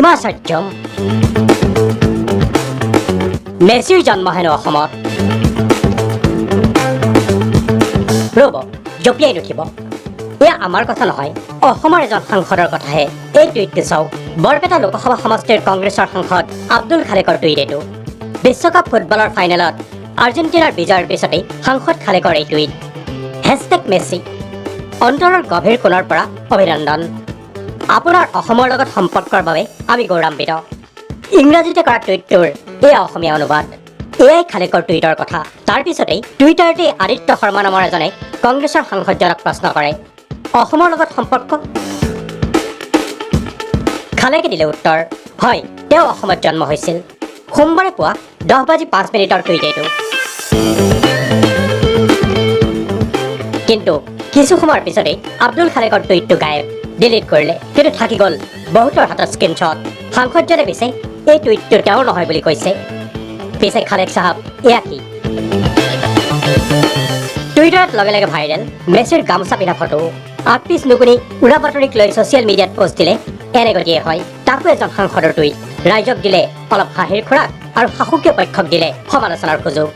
সীমাচাৰ্য। মেছিৰ জন্ম হেনো অসমত। ৰ'ব, জঁপিয়াই নুঠিব। এয়া আমাৰ কথা নহয়, অসমৰ এজন সাংসদৰ কথাহে। এই টুইটটো চাওক। বৰপেটা লোকসভা সমষ্টিৰ কংগ্ৰেছৰ সাংসদ আব্দুল খালেকৰ টুইট এইটো। বিশ্বকাপ ফুটবলৰ ফাইনেলত আৰ্জেণ্টিনাৰ বিজয়ৰ পিছতেই সাংসদ খালেকৰ এই টুইট। Hashtag Messi. অন্তৰৰ গভীৰ কোণৰ পৰা অভিনন্দন। আপোনাৰ অসমৰ লগত সম্পৰ্কৰ বাবে আমি গৌৰৱান্বিত। ইংৰাজীতে কৰা টুইটটোৰ এয়া অসমীয়া অনুবাদ। এয়াই খালেকৰ টুইটৰ কথা। তাৰ পিছতেই টুইটাৰতেই আদিত্য শৰ্মা নামৰ এজনে কংগ্ৰেছৰ সাংসদজনক প্ৰশ্ন কৰে, অসমৰ লগত সম্পৰ্ক? খালেকে দিলে উত্তৰ, হয়, তেওঁ অসমত জন্ম হৈছিল। সোমবাৰে পুৱা 10:05ৰ টুইট এইটো। কিন্তু কিছু সময়ৰ পিছতেই আব্দুল খালেকৰ টুইটটো গায়ব, ডিলিট কৰিলে। কিন্তু থাকি গ'ল বহুতৰ হাতত স্ক্ৰীনশ্বট। সাংসদজনে পিছে এই টুইটটো তেওঁৰ নহয় বুলি কৈছে। পিছে খালেক চাহাব, এয়া কি? টুইটাৰত লগে লগে ভাইৰেল মেছিৰ গামোচা পিন্ধা ফটো। আগপিছ নুগুণি উৰা বাতৰিক লৈ ছ'চিয়েল মিডিয়াত পোষ্ট দিলে এনে গতিয়ে হয়। তাকো এজন সাংসদৰ টুইট। ৰাইজক দিলে অলপ হাঁহিৰ খোৰাক আৰু শাসকীয় পক্ষক দিলে সমালোচনাৰ সুযোগ।